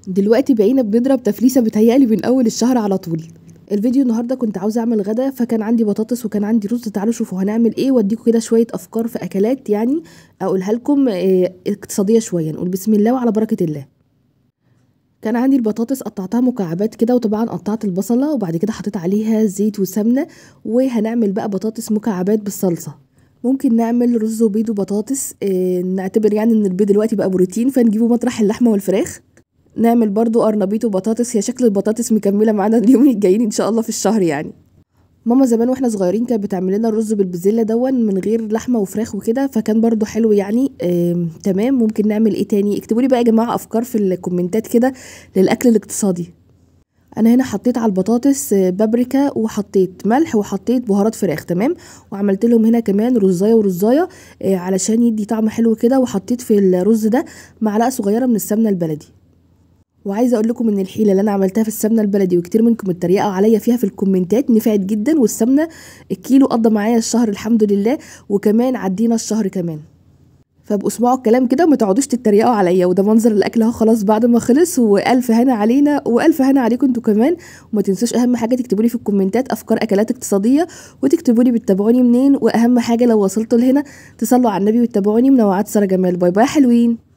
دلوقتي بقينا بنضرب تفليسه بتهيألي من اول الشهر على طول. الفيديو النهارده كنت عاوزه اعمل غدا، فكان عندي بطاطس وكان عندي رز. تعالوا شوفوا هنعمل ايه، واديكم كده شوية افكار في اكلات يعني اقولها لكم اقتصادية شوية. نقول بسم الله وعلى بركة الله. كان عندي البطاطس قطعتها مكعبات كده، وطبعا قطعت البصله، وبعد كده حطيت عليها زيت وسمنه، وهنعمل بقى بطاطس مكعبات بالصلصه. ممكن نعمل رز وبيض وبطاطس، نعتبر يعني ان البيض دلوقتي بقى بروتين، فنجيبه مطرح اللحمة والفراخ. نعمل برضو قرنبيط وبطاطس، هي شكل البطاطس مكملة معانا اليومين الجايين ان شاء الله في الشهر يعني. ماما زمان واحنا صغيرين كانت بتعمل لنا الرز بالبزله دون من غير لحمه وفراخ وكده، فكان برضو حلو يعني. تمام. ممكن نعمل ايه تاني؟ اكتبوا لي بقى يا جماعة افكار في الكومنتات كده للاكل الاقتصادي. انا هنا حطيت على البطاطس بابريكا، وحطيت ملح، وحطيت بهارات فراخ، تمام. وعملت لهم هنا كمان رزايه ورزايه علشان يدي طعم حلو كده، وحطيت في الرز ده معلقه صغيرة من السمنة البلدي. وعايزه اقول لكم ان الحيلة اللي انا عملتها في السمنة البلدي وكتير منكم اتريقوا عليا فيها في الكومنتات نفعت جدا، والسمنه الكيلو قضى معايا الشهر الحمد لله، وكمان عدينا الشهر كمان. فابقوا اسمعوا الكلام كده وما تقعدوش تتريقوا عليا. وده منظر الاكل اهو خلاص بعد ما خلص، والف هنا علينا والف هنا عليكم انتوا كمان. وما تنسوش اهم حاجة تكتبوا لي في الكومنتات افكار اكلات اقتصادية، وتكتبوا لي بتتابعوني منين، واهم حاجة لو وصلتوا لهنا تصلوا على النبي وتتابعوني. منوعات ساره جمال. bye bye حلوين.